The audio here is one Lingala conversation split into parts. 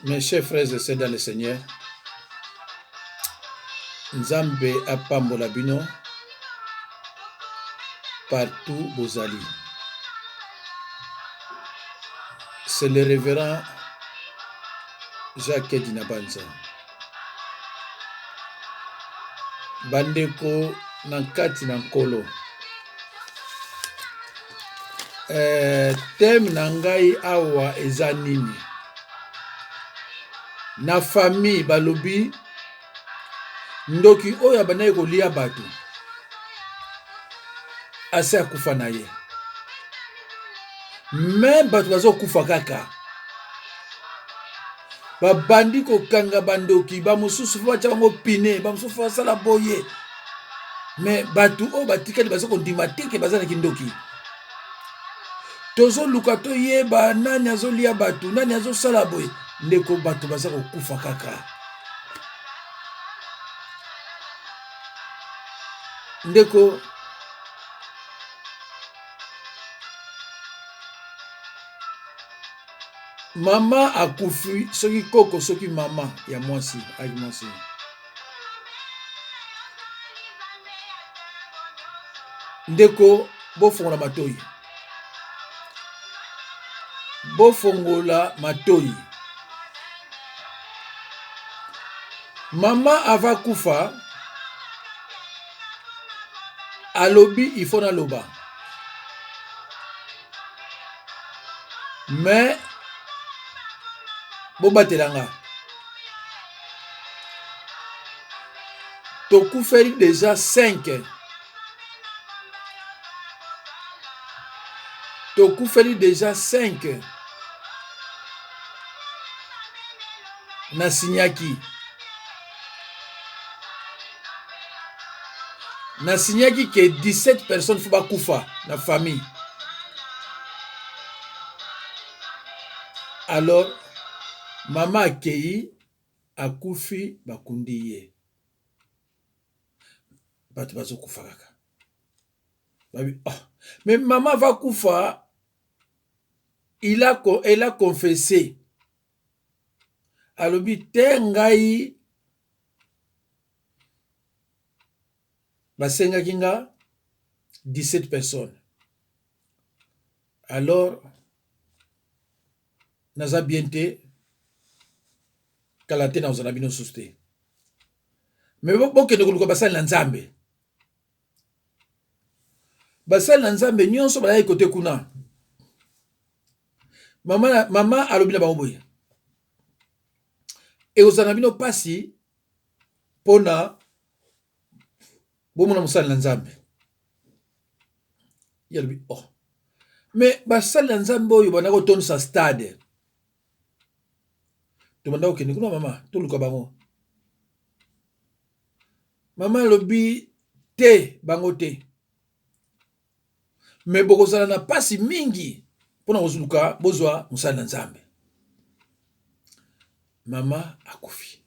Mes chers frères et sœurs dans le Seigneur, Nzambe apambola bino partout bozali. C'est le révérend Jacques Dinabanza. Bandeko na kati na Nkolo. Eh, thème na ngai awa eza nini? Na famille balobi ndoki oyo abandaki kolia bato asi akufa na ye, me bato bazokufa kaka. Babandi kokanga bandoki, bamosusu fo batya bango pine, bamosusu fo basala boye, me bato oyo batikali baza kondima te ke baza na kindoki. Tozoluka toyeba nani azolia bato, nani azosala boye. Ndeko, bato baza kokufa kaka. Ndeko, mama akufi, soki koko soki mama ya mwasi aki mwasi Ndeko, bofongola matoyi, bofongola matoyi. Mama ava kufa alobi il faut naloba mais bobatela nga. Tokufeli deja 5 tokufeli deja 5 nasinyaki nasinyaki ke 17 personnes fo bakufa na famille. Alors mama akei akufi bakundi ye, bato bazokufa kaka babi oh. Mais mama va kufa, il a, elle a confessé, alobi te ngai basengaki nga 17 personnes, alors naza bien te, kala te nakozala bino susu te, me bokende koluka basali na Nzambe. Basali na Nzambe nyonso bazalaki kote kuna. Mama, mama alobi na bango boye, ekozala na bino mpasi mpona bomona mosali na Nzambe. Ye alobi oh, me basali na Nzambe oyo bandaki kotondisa stade, tobanda kokende kuna mama, toluka bango. Mama alobi te, bango te, me bokozala na mpasi mingi mpona kozuluka bozwa mosali na Nzambe. Mama akufi.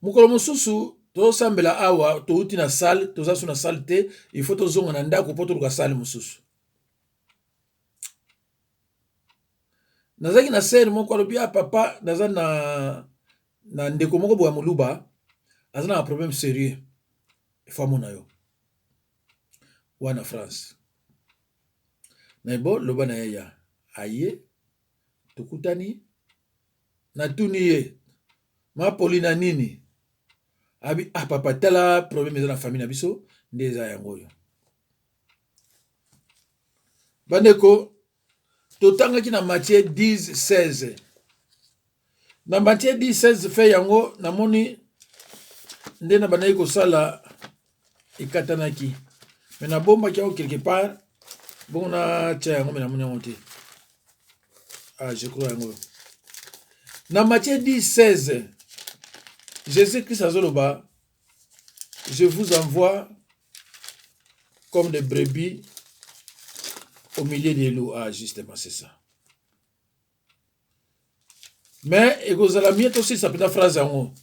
Mokolo mosusu tozosambela awa, touti na salle, toza so na salle te, il faut tozonga na ndako mpo toluka salle mosusu. Nazalaki na sere moko, alobi ah papa, naza na na ndeko moko boya moluba, aza na problème sérieux, il faut amona yo wana France. Na bo loba na ye ya aye, tokutani, natuni ye mapoli na nini, abi ah papa, tala problème eza na famille na biso nde eza yango oyo. Bandeko, totangaki na Matthieu 10 16. Na Matthieu 10 16 fe yango namoni nde na bandaki kosala ekatanaki, me nabombaki yango quelque part, bongo natia yango me namoni yango te. Ah, je crois yango na Matthieu 10 16, Jésus Christ azoloba, je vous envoie comme des brebis au milieu des loups. Ah, justement, c'est ça. Mais ekozala mieux tosilisa mpenza phrase yango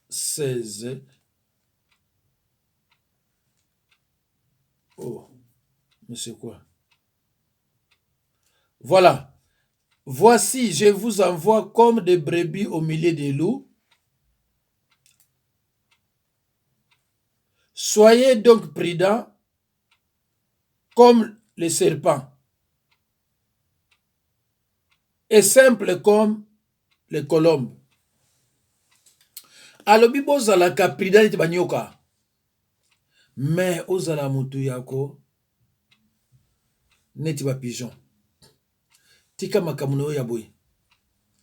16. Oh. Mais c'est quoi? Voilà. Voici, je vous envoie comme des brebis au milieu des loups. Soyez donc prudents comme les serpents et simples comme les colombes. Alobi bozalaka prudent neti banyoka, mais ozala mutu ya ko neti ba pigeon. Tika makambo na yo ya boye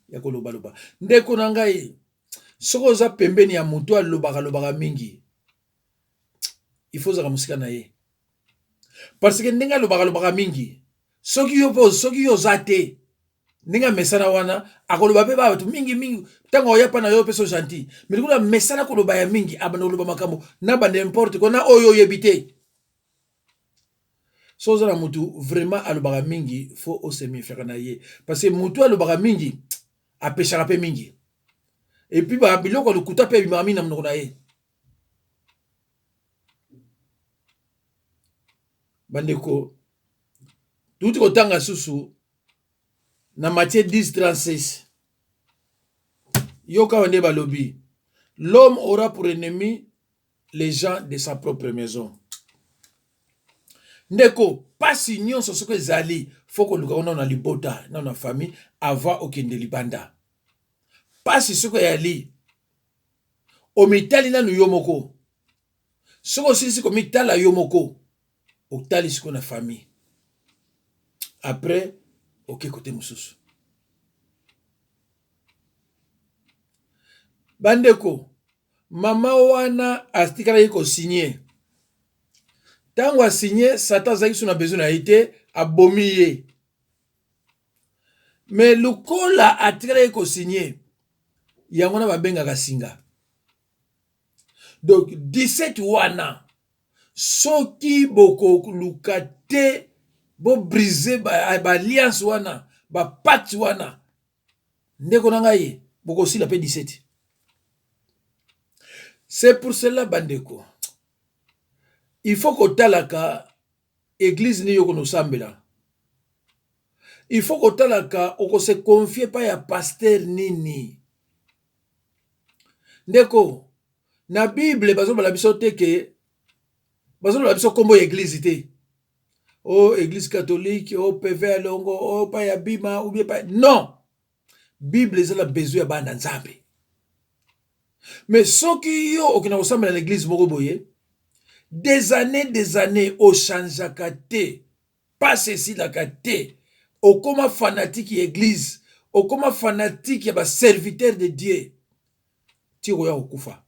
ya kolobaloba. Ndeko na ngai, soki oza pembeni ya mutu alobaka lobaka mingi, il faut ozala mosika na ye, parce que ndenge alobaka lobaka mingi, soki yo mpo soki yo oza te ndenge amesana wana, akoloba mpe bato mingi mingi. Ntango oya mpa na yo mpe so gentil, mais lokola amesana koloba ya mingi, abanda koloba makambo na ba n'importe quoi na oyo oyebi te. So oza na mutu vraiment alobaka mingi, faut ose méfiaka na ye, parce que mutu alobaka mingi apeshaka mpe mingi, et puis biloko ya lokuta mpe ebimaka mingi na monoko na ye. Bandeko, tuti kotanga susu na Matthieu 10 36. Yoka nde balobi: l'homme aura pour ennemi les gens de sa propre maison. Ndeko, pasi nyonso soki ezali, faut koluka nano na libota, nano na famille, avant okende libanda. Pasi soki eyali, omitali nanu yo moko. Soki osilisi komitala yo moko, otali sikoyo na famille, après oke kote mosusu. Bandeko, mama wana atikalaki kosigner. Ntango asigner, Satan azalaki so na besoin na ye te, abomi ye. Mais lokola atikalaki kosigner, yango wana babengaka singa. Donc 17 wana, soki bokoluka te bobriser baalliance wana, bapacte wana, ndeko na ngai, bokosila mpe 17. C'est pour cela, bandeko, il faut kotalaka église nini yo konosambela. Il faut kotalaka okose confier pa ya pasteur nini. Ndeko, na Bible bazoloba biso te ke bazoloba biso nkombo ya église te, o église catholique, o PV ya longo, o pa ya bima ou bien pa. Non, Bible eza na besoin ya bana Nzambe. Mais soki yo okenda kosambela na église moko boye des années, des années, ochangeaka te, pasi esilaka te, okóma fanatique ya église, okóma fanatique ya baserviteur de Dieu, ti koya kokufa,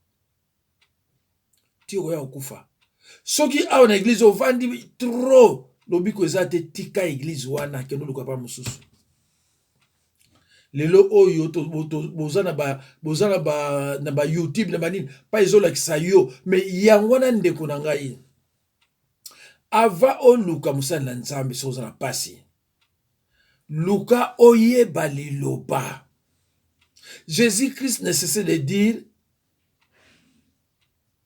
ti koya kokufa. Soki awa na église ovandi trop, lobiko eza te, tika église wana, kende oluka pa mosusu. Lelo oyo boza na ba boza na ba na ba YouTube na banini pa ezolakisa yo. Mais yango wana, ndeko na ngai, ava oluka mosali na Nzambe, soki oza na pasi, luka oyeba liloba. Jésus Christ ne cessait de dire: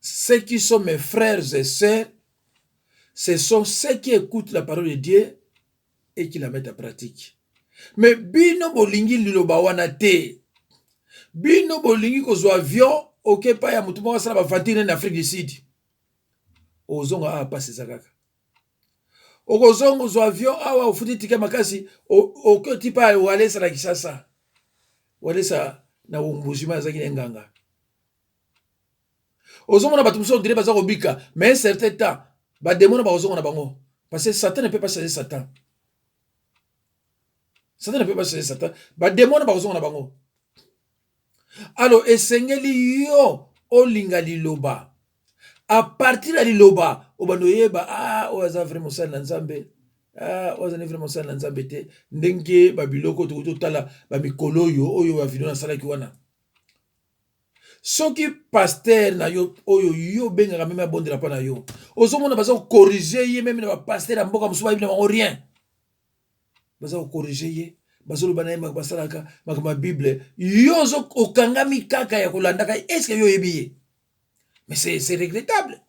ceux qui sont mes frères et sœurs, ce sont ceux qui écoutent la parole de Dieu et qui la mettent en pratique. Mais bino bolingi liloba wana te. Bino bolingi kozwa avion, oke epai ya motu moko asala baventure na Afrique du Sud, ozonga awa mpasi eza kaka. Okozonga, ozwa avion awa, ofuti ticket makasi, oke oti pa Walesa na Kisasa. Walesa na Mbujima azalaki na nganga. Ozomona bato mosusu, on dirait baza kobika, mais un certain temps bademona bakozonga na bango, parce que Satan ne peut pas changer Satan. Satan ne peut pas changer Satan. Bademona bakozonga na bango. Alors esengeli yo olinga liloba. À partir ya liloba, obanda oyeba: ah, oyo aza vrai mosali na Nzambe, ah, oyo azali vrai mosali na Nzambe te. Ndenge babiloko tokoki totala bamikolo oyo, oyo bavideo nasalaki wana, soki pasteur na yo oyo yo obengaka même abondela mpo na yo, ozomona baza kocorriger ye, même na bapasteur ya mboka mosusu bayebi na bango rien, baza kocorriger ye, bazoloba na ye, basalaka makambo ya Bible, yo okangami kaka ya kolandaka. Est-ce yo oyebi ye? Mais c'est regrettable.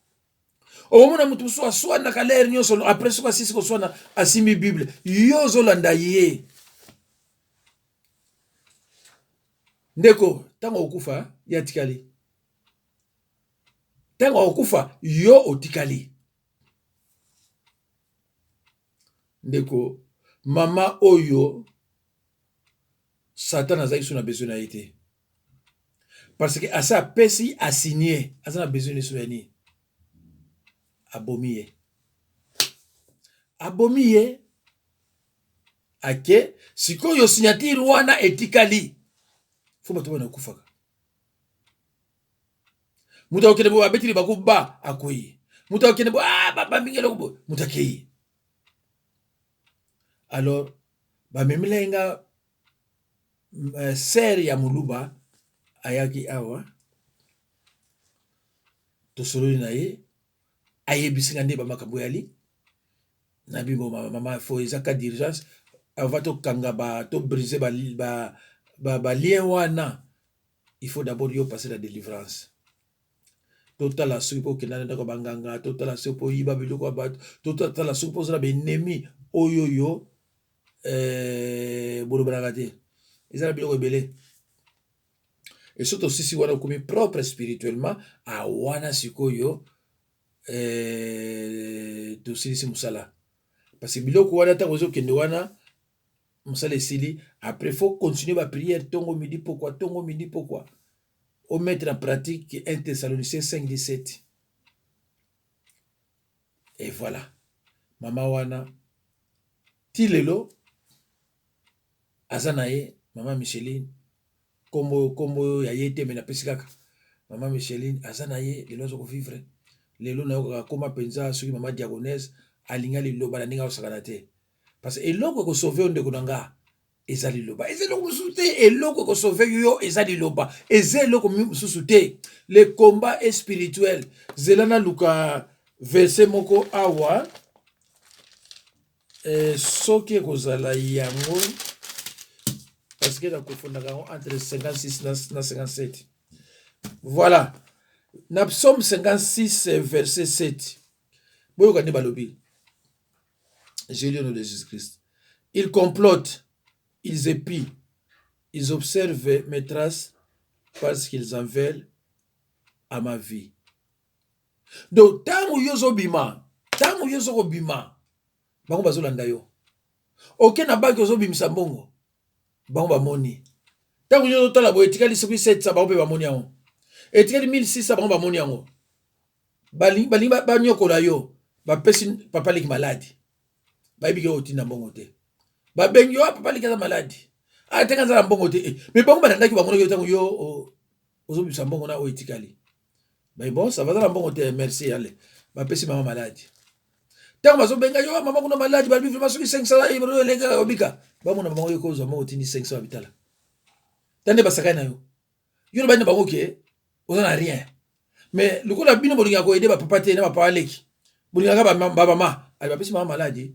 Okomona moto mosusu aswanaka lere nyonso, après soki asisi koswana asimbi Bible, yo ozolanda ye. Ndeko, ntango okokufa ye atikali, ntango akokufa yo otikali. Ndeko, mama oyo Satan azalaki so na besoin na ye te, parce que asa apesi asigne, aza na besoin neso ya nini? Abomi ye, abomi ye ake. Sikoyo signature wana etikali, fo bato bana kufaka. Moto akokende boye, abeti libaku ba akwei. Moto akokende boye, ah, babambi eloko boye, moto akei. Alors bamemelaki nga sere ya moluba, ayaki awa, tosololi na ye, ayebisi nga nde bamakambo yali na bimo. Mama, fo eza cas d'urgence, avant tokanga ba to briser ba, ba, ba, ba lien wana, il faut d'abord yo passer la délivrance. Totala soki mpo okenda na ndako ya banganga, totala soki mpo oyiba biloko ya bato, totala soki mpo oza na baennemi oyo yo bolobanaka te. Eza na biloko ebele. E soki tosisi wana, okomi propre spirituellement, awana sikoyo tosilisi mosala, parce que biloko wana, ntango ozokende wana, mosala esili. Après faut continuer baprière ntongo, midi, pokwa, ntongo, midi, pokwa, omettre en pratique 1 Thessaloniciens 5 17 et voilà. Mama wana ti lelo aza na ye, mama Micheline, kombo kombo ya ye te, me napesi kaka mama Micheline. Aza na ye lelo, aza kovivre lelo. Nayokaka koma mpenza soki mama diaconesse alingi liloba na ndenge akosakana te, parce que eloko ekosauve yo, ndeko na nga, eza liloba, eza eloko mosusu te. Eloko ekosauve yo eza liloba, eza eloko mosusu te. Le combat est spirituel. Zela naluka verset moko awa, soki ekozala yango, parce que nakofundaka yango entre 56 na 57. Voilà, na Psaume 56 verset 7, boyoka nde balobi. J'ai lu au nom de Jésus-Christ. Ils complotent, ils épient, ils observent mes traces parce qu'ils en veulent à ma vie. Donc ntango yo ozobima, ntango yo ozokobima, bango bazolanda yo. Oke na banque, ozobimisa mbongo, bango bamoni. Ntango yo ozotala boye, etikali soki 700, bango mpe bamoni yango. Etikali 1600, bango bamoni yango. Balingi banyokola yo. Bapesi papa leki maladi, bayebi ke otinda mbongo te. Babengi yo: "Papa leki aza maladi, atenga aza na mbongo te." Mais bango balandaki, bamonaki yo ntango yo ozobimisa mbongo na oyo etikali. Bai: "Bon, ça va, aza na mbongo te, merci." Ale, bapesi mama maladi. Ntango bazobenga yo: "Mama kuna maladi," balobi: "Vraiment, soki 500 elenge obika." Bamona bango yo kozwa mbongo, otindi 500, babitala ta nde basakai na yo. Yo lobani na bango ke oza na rien, mais lokola bino bolingaka koaider bapapa te na bapapa leki, bolingaka bamama. Ale, bapesi mama maladi,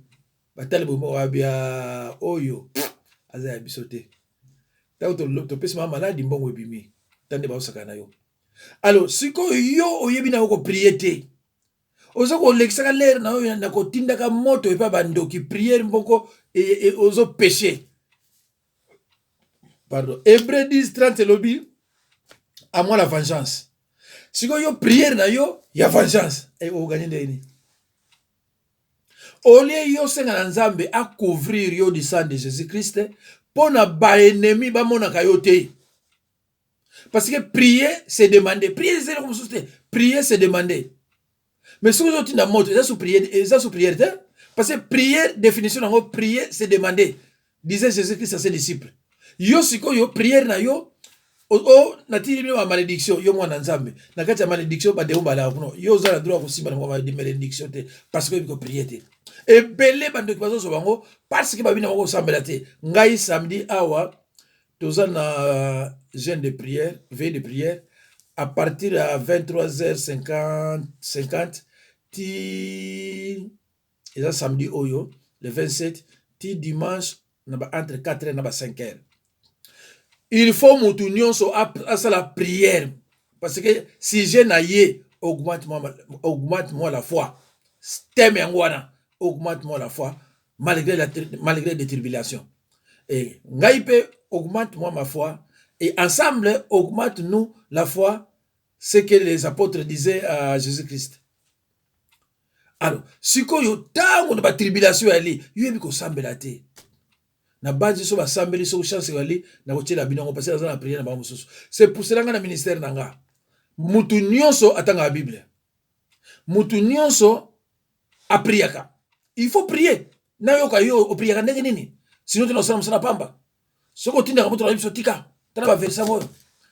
batali boye, babia: "Oyo aza ya biso te." Ntango topesi mama maladi, mbongo ebimi, ta nde baosaka na yo. Alors sikoyo yo oyebi na yo koprier te, oza kolekisaka lere na yo na kotindaka moto epai bandoki. Prière moko ozopêcher. Pardon, Hébreu 10 30 elobi: "À moi la vengeance." Sikoyo yo prière na yo ya vengeance oganye ndenge nini? Olie yo osenga na Nzambe acouvrir yo du sang de Jésus Christ mpo na baennemi bamonaka yo te, parce que prier, c'est demander. Prier eza eloko mosusu te, prier, c'est demander. Mais soki ozotinda moto, eza sous prière, eza sous prière te, parce que prière, définition nango, prier, c'est demander, disait Jésus Christ à ses disciples. Yo sikoyo prière na yo o natindi bino bamalédiction. Yo mwana Nzambe, na kati ya malédiction badémon balaka kuna. Yo oza na droit ya kosimba na malédiction te, parce que oyebi koprier te. Ebele bandoki bazozwa bango parce que babina bango kosambela te. Ngai samedi awa toza na jeûne de prière, veille de prière, à partir ya 23h50 50 ti, eza samedi oyo le 27, ti dimanche na ba entre 4 heures na ba 5 heures. Il faut mutu nyonso asala prière, parce que sujet na ye Augmente-moi, augmente-moi la foi. Thème yango wana, augmente-moi la foi malgré des tribulations. Et ngai mpe, augmente-moi ma foi. Et ensemble, augmente-nous la foi, ce que les apôtres disaient à Jésus-Christ. Alors, sikoyo ntango na batribulation yali, yo yebi kosambela te. Na banzi so basambeli, soki chance ezali, na kotiela bino yango, parce naza na prière na bango mosusu. C'est pour cela nga na ministère na nga, mutu nyonso atangaka Bible, mutu nyonso apriaka. Il faut prier. Nayoka yo opriaka ndenge nini, sinon te na osala mosala pamba. Soki otindaka moto na biso, tika tala baverset yango oyo.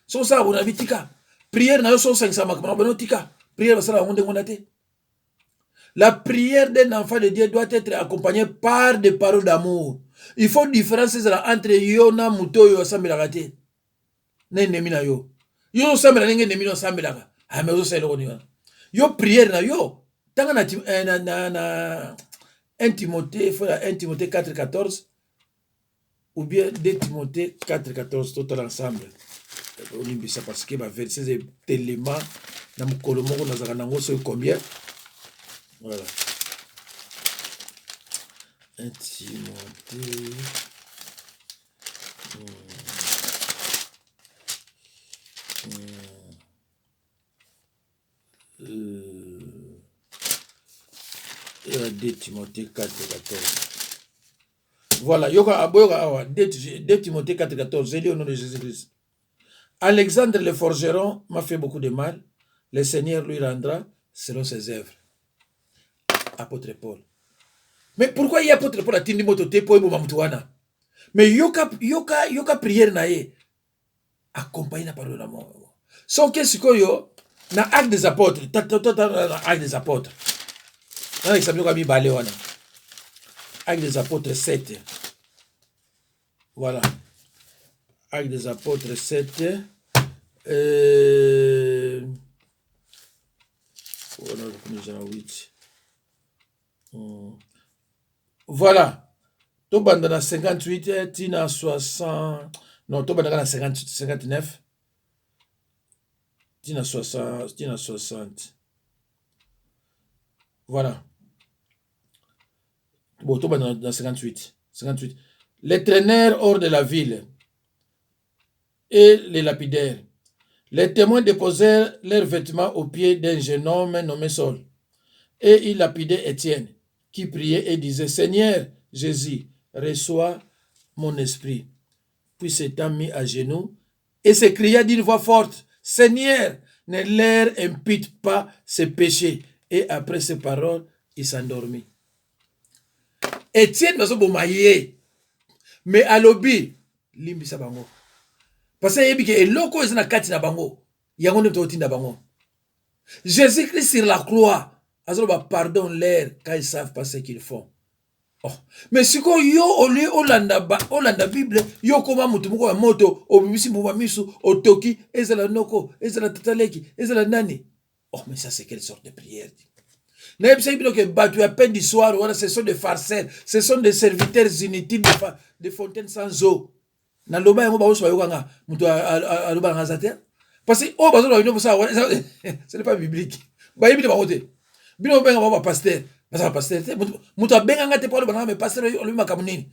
Soki osala boye na bi, tika prière na yo. Soki osangisa makambo na bano, tika prière. Basala yango ndenge wana te. La prière d'un enfant de Dieu doit être accompagnée par des paroles d'amour. Il faut différence ezala entre yo na moto oyo asambelaka te, na ennemi na yo. Yo osambela ndenge ennemi na osambelaka. Ah, mais ozosala eloko nini wana? Yo prière na yo, tanga na 1 Timothée, faut 1 Timothée 4 14 ou bien 2 Timothée 4 14, totala ensemble. Olimbisa, parce que baverset eza telema na mokolo moko nazalaka nango soki combien. Voilà, 1 Timothée 2 Timothée 4 14. Voilà, yoka, boyoka awa, 2 Timothée 4 14, j'ai lu au nom de Jésus-Christ. Alexandre le forgeron m'a fait beaucoup de mal. Le Seigneur lui rendra selon ses œuvres. Apôtre Paul. Mais pourquoi ye apôtre Paul atindi moto te po eboma moto wana? Mais yoka, yoka, yoka prière na ye accompagné na parole na mongo. Soki sikoyo na Acte des Apôtres, na Acte des Apôtres, nalakisa biloko ya mibale wana, Acte des Apôtres 7. Voilà, Acte des Apôtres 7. Wana na 8. Voilà, tobanda na 58 tina 60. Non, tobandaka na 58, 59 tina 60, tina 60. Voilà. Bon, tobanda na 58. 58. Les traînèrent hors de la ville et les lapidèrent. Les témoins déposèrent leurs vêtements aux pieds d'un jeune homme nommé Saul. Et ils lapidaient Étienne, qui priait et disait: Seigneur Jésus, reçois mon esprit. Puis s'étant mis à genoux et s'écria d'une voix forte: Seigneur, ne leur impute pas ces péchés. Et après ces paroles, il s'endormit. Étienne bazoboma ye, mais alobi: limbisa bango, parce que ayebi ke eloko oyo eza na kati na bango, yango nde tokotinda bango. Jésus Christ sur la croix azoloba: pardon leur car ils savent pas ce qu'ils font. Oh. Mais sikoyo yo olie olanda Bible, yo okoma motu moko ya moto, obimisi mbuma misu, otoki, ezala noko, ezala tata leki, ezala nani. Oh, mais ça, c'est quelle sorte de prière? Nayebisaki bino ke bato ya pain du soir wana, ce sont des farceurs, ce sont des serviteurs inutiles, de fontaines sans eau. Naloba yango, bango nyonso bayokanga. Moto aloba nanga aza te, parce que oyo bazoloba bino bosala wana, ce n'est pas biblique. Bayebi te bango te. Bino bobenga bango bapasteur, baza bapasteur te. Moto abenganga te mpo aloba nanga: mais pasteur, olobi makambo nini?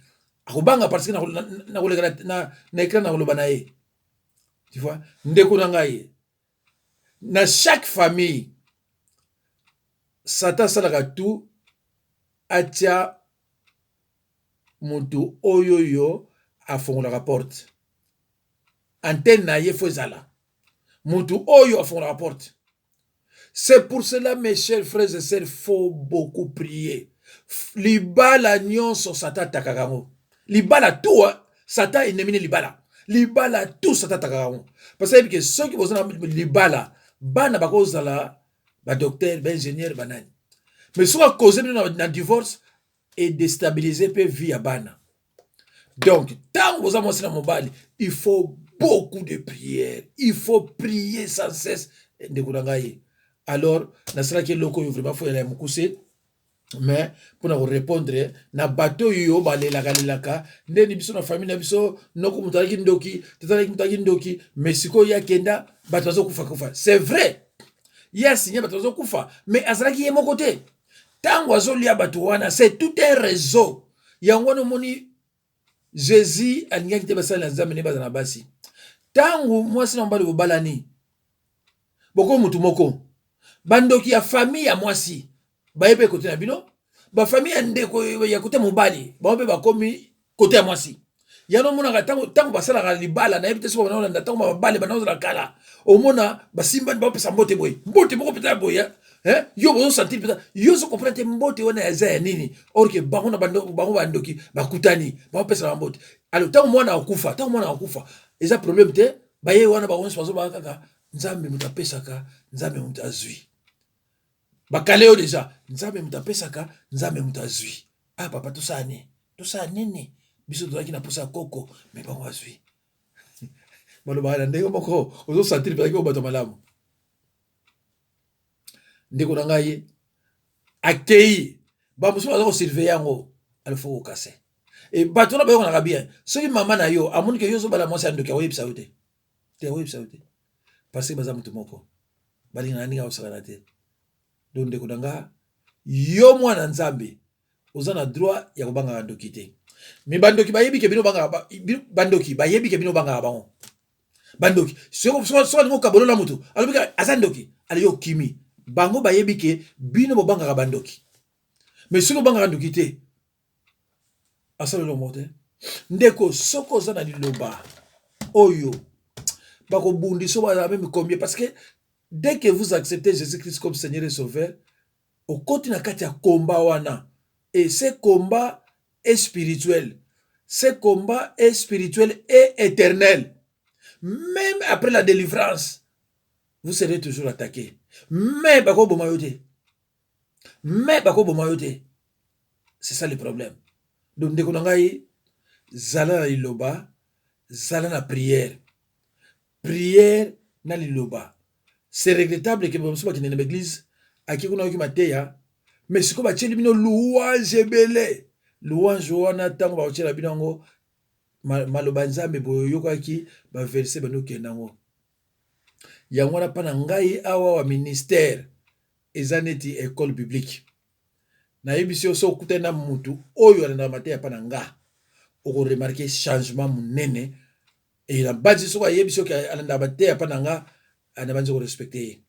Akobanga, parce que nakoleka na écran, nakoloba na ye. Tu vois, ndeko na ngai, na chaque famille, Satan asalaka tout atia moto oyo yo afongolaka porte. Antenne na ye, faut ezala motu oyo afongolaka porte. C'est pour cela, mes chers frères et sœurs, faut beaucoup prier. Libala nyonso, Satan atakaka yango. Libala tout, Satan ennemi ne libala. Libala tout, Satan atakaka yango, parce que ayebi ke soki boza na libala, bana bakozala badocteur, baingénieur, banani. Mais soki akoze bino na divorce, edéstabilise mpe vie ya bana. Donc ntango boza mwasi na mobali, il faut beaucoup de prières, il faut prier sans cesse, ndeko na ngai. Alors nasalaki eloko oyo vraiment, faut yala ya mokuse, mais mpona korépondre na bato oyo balelaka lelaka ndeni biso na famille na biso, noko moto alaki ndoki, tata alaki moto alaki ndoki, mais sikoyo ye akenda, bato bazokufa kufa. C'est vrai. Ye asigne, bato bazokufa, mais azalaki ye moko te. Ntango azolia bato wana, c'est tout un réseau. Yango wana omoni Jésus alingaki te basali na Nzambe nde bazala na basi. Ntango mwasi na mobali bobalani, bokomi motu moko. Bandoki ya famille ya mwasi baye mpe kote na bino, bafamille ya ndeko ya kote mobali, bango mpe bakomi kote ya mwasi. Yango omonaka ntango basalaka libala, nayebi te soki banaolanda, ntango babale banaozala kala, omona basimbani, bapesa mbote boye, mbote moko mpenza ya boye. Yo bozosentir mpenza, yo ozo comprendre te mbote wana eza ya nini, or que bango na bango bandoki bakutani, bapesa bambote. Alors ntango mwana akufa, ntango mwana akufa, eza problème te. Baye wana, bango nyonso bazobaka kaka: Nzambe moto apesaka, Nzambe moto azwi. Bakale yo déjà: Nzambe moto apesaka, Nzambe moto azwi. Ah papa, tosala nini? Tosala nini? Biso tozalaki na mposa ya koko, mais bango azwi. Balobaka na ndenge moko ozosentir mpezaki oyo bato malamu. Ndeko na ngai akei, bamosusu baza kosurveiller yango. Alors faut kokase e bato wana bayokanaka bien. Soki mama na yo amoni ke yo ozobala mwasi ya ndoki, akoyebisa yo te, te, akoyebisa yo te, parce que baza motu moko, balingana ndenge akosakana te. Donc ndeko na nga, yo mwana Nzambe, oza na droit ya kobangaka ndoki te. Mais bandoki bayebi ke bino bangaka, bandoki bayebi ke bino bangaka bango. Bandoki, soki alingi okabolola motu, alobi aza ndoki, ale yo okimi. Bango bayebi ke bino bobangaka bandoki. Mais soki obangaka ndoki te, asala eloko moko te. Ndeko, soki oza na liloba oyo, bakobundisa, bazala même combien, parce que dès que vous acceptez Jésus-Christ comme Seigneur et Sauveur, okoti na kati ya combat wana. Et ce combat est spirituel, ce combat est spirituel et éternel. Même après la délivrance, vous serez toujours attaqué. Mais bakoboma yo te, mais bakoboma yo te. C'est ça le problème. Donc ndeko na ngai, zala na liloba, zala na prière, prière na liloba. C'est regrettable ke bamosusu bakende na baeglise, aki kuna, yoki mateya, mais sikoyo batieli bino louange ebele. Louange wana, ntango bakotiela bino yango, maloba Nzambe boye oyokaki, baverset bandi okende yango. Yango wana mpa na ngai awa wa ministère eza neti école biblique. Nayebisi yo, so okutani na mutu oyo alandaka mateya mpa na nga, okoremarquer changement monene. E na bandi, soki ayebi, soki alandaka mateya mpa na nga, na bandi korespecter ye,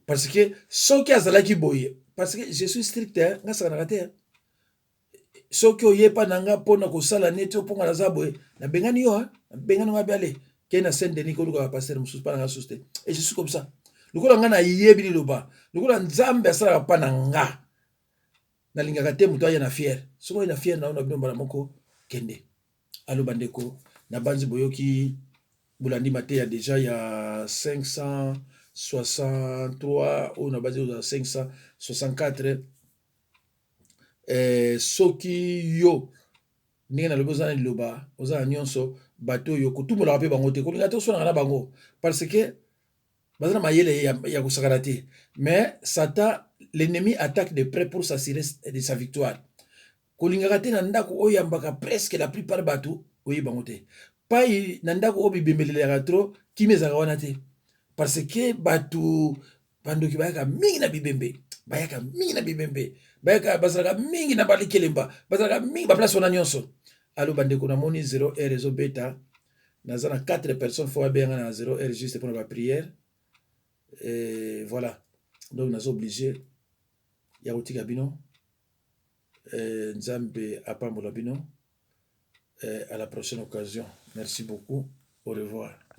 parce que soki azalaki boye, parce que je suis strict, nga sakanaka te. Soki oyepa na nga mpona kosala neti oponga naza boye, nabengani yo, nabengani nga, biale ke na Saint Denis, koluka bapasteur mosusu, mpa na nga susu te. Et je suis comme ça. Lokola nga nayebi liloba, lokola Nzambe asalaka mpa na nga, nalingaka te moto aya na fier. Soki oye na fier na yo na bino mbala moko, kende. Aloba ndeko, na banzi boyoki, bolandi mateya déjà ya 563 oyo, na banzi ozala 564. Soki yo, ndenge nalobi, oza na liloba, oza na nyonso, bato oyo kotumbolaka mpe bango te, kolinga te oswanaka na bango, parce que baza na mayele ya kosakana te. Mais Satan, l'ennemi, attaque de près pour s'assurer de sa victoire. Kolingaka te na ndako oyo yambaka presque la plupart bato oyebi bango te. Pai na ndako oyo bibembelelaka trop, kimi ezalaka wana te, parce que bato bandoki bayaka mingi na bibembe, bayaka mingi na bibembe, bayaka, bazalaka mingi na balikelemba, bazalaka mingi baplace wana nyonso. Alo bandeko, namoni 0 heure ezobeta, naza na 4 personnes faut babenga na 0 heure juste mpona baprière. Et voilà, donc naza obligé ya kotika bino. Nzambe apambola bino. À la prochaine occasion, merci beaucoup, au revoir.